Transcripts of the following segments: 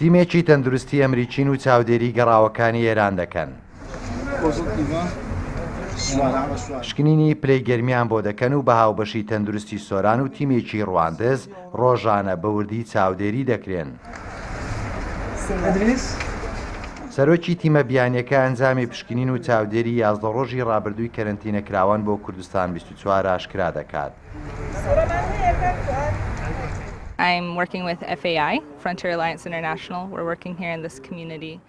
تیمێکی تەندروستی ئەمریکین و چاودێری گەڕاوەکانی ئێران دەکەن. پشکنینی پلەی گەرمیان بۆ دەکەن و بە هاوبەشی تەندروستی سۆران و تیمێکی ڕواندز ڕۆژانە بە وردی چاودێری دەکرێن. سەرۆکی تیمە بیانیەکە ئەنجامی پشکنین و چاودێری 11 ڕۆژی ڕابردووی کەرەنتینەکراوان بۆ کوردستان 24 ئاشکرا دەکات. I'm working with FAI, Frontier Alliance International. We're working here in this community.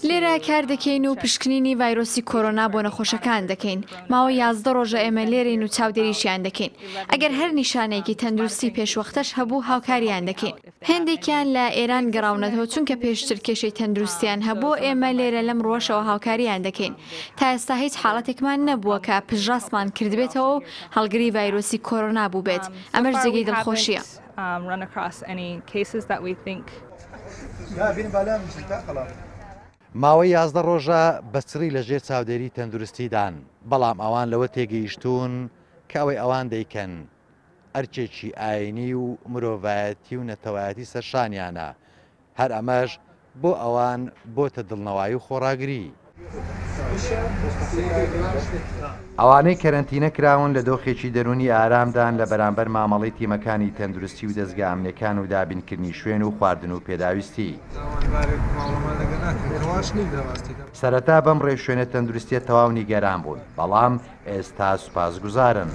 لێرە کار دەکەین و پشکنینی ڤایرۆسی کۆرۆنا بۆ نەخۆشەکان دەکەین. ماوەی 11 ڕۆژە ئێمە لێرەین و چاودێریشیان دەکەین. ئەگەر هەر نیشانەیەکی تەندروستی پێشوەختەش هەبوو هاوکاریان دەکەین. هێندێکیان لە ئێران گەڕاونەتەوە چونکە پێشتر کێشەی تەندروستیان هەبوو، ئێمە لێرە لەم ڕووەشەوە هاوکاریان دەکەین. تا ئێستا هیچ حاڵەتێکمان نەبووە کە پشتڕاستمان کردبێتەوە و هەڵگری ڤایرۆسی کۆرۆنا بووبێت، ئەمەش جێگەی دڵخۆشییە. ماوەی 11 ڕۆژە بە چڕی لە ژێر چاودێری تەندروستیدان، بەڵام ئەوان لەوە تێگەیشتوون کە ئەوەی ئەوان دەیکەن ئەرکێکی ئاینی و مرۆڤایەتی و نەتەوایەتی سەرشانیانە، هەر ئەمەش بۆ ئەوان بۆتە دڵنەوایی و خۆڕاگری. ئەوانەی کەرەنتینە کراون لە دۆخێکی دەروونی ئارامدان لە بەرامبەر مامەڵەی تیمەکانی تەندروستی و دەزگا ئەمنیەکان و دابینکردنی شوێن و خواردن و پێداویستی. سەرەتا بەم ڕێوشوێنە تەندروستیە تەواو نیگەران بوون، بەڵام ئێستا سوپاسگوزارن.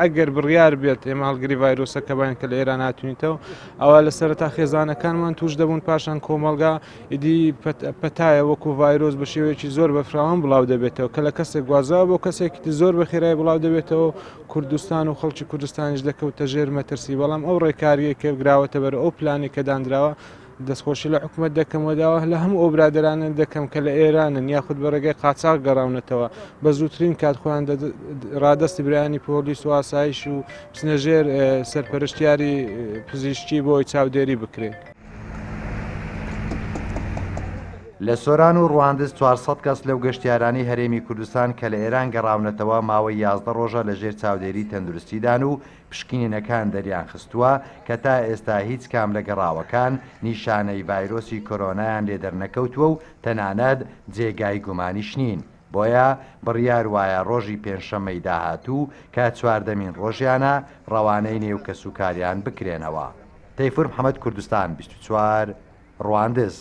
ئەگەر بڕیار بێت ئێمە هەڵگری ڤایرۆسەکە باین کە لە ئێران هاتوینتەوە، ئەوە لە سەرەتا خێزانەکانمان توش دەبوون، پاشان کۆمەڵگا، ئیدی پەتایە وەکو ڤایرۆس بە شێوەیەکی زۆر بەفراوان بڵاو دەبێتەوە کە لە کەسێک گوازراوە بۆ کەسێکی تر زۆر بە خێرایی بڵاو دەبێتەوە، کوردستان و خەڵکی کوردستانیش دەکەوتە ژێر مەترسی. بەڵام ئەو ڕێکاریەی کە گراوەتە بەر، ئەو پلانی کە دانراوە، دەستخۆشی لە حکومەت دەکەم و داوا لە هەموو ئەو برادەرانە دەکەم کە لە ئێرانن یاخود بە ڕێگەی قاچاخ گەڕاونەتەوە بە زووترین کات خۆیان ڕادەستی برایانی پۆلیس و ئاسایش و بچنە ژێر سەرپەرشتیاری پزیشکی بۆی چاودێری بکرێت. لە سۆران و ڕواندز 400 کەس لەو گەشتیارانەی هەرێمی کوردستان کە لە ئێران گەڕاونەتەوە ماوەی 11 ڕۆژە لە ژێر چاودێری تەندروستیدان و پشکنینەکان دەریانخستووە کە تا ئێستا هیچ کام لە گەڕاوەکان نیشانەی ڤایرۆسی کۆرۆنایان لێ دەرنەکەوتووە و تەنانەت جێگای گومانیش نین، بۆیە بڕیار وایە ڕۆژی پێنجشەممەی داهاتوو کە چواردەمین ڕۆژیانە ڕەوانەی نێو کەسوکاریان بکرێنەوە. تەیفور محەمەد کوردستان 24، ڕواندز.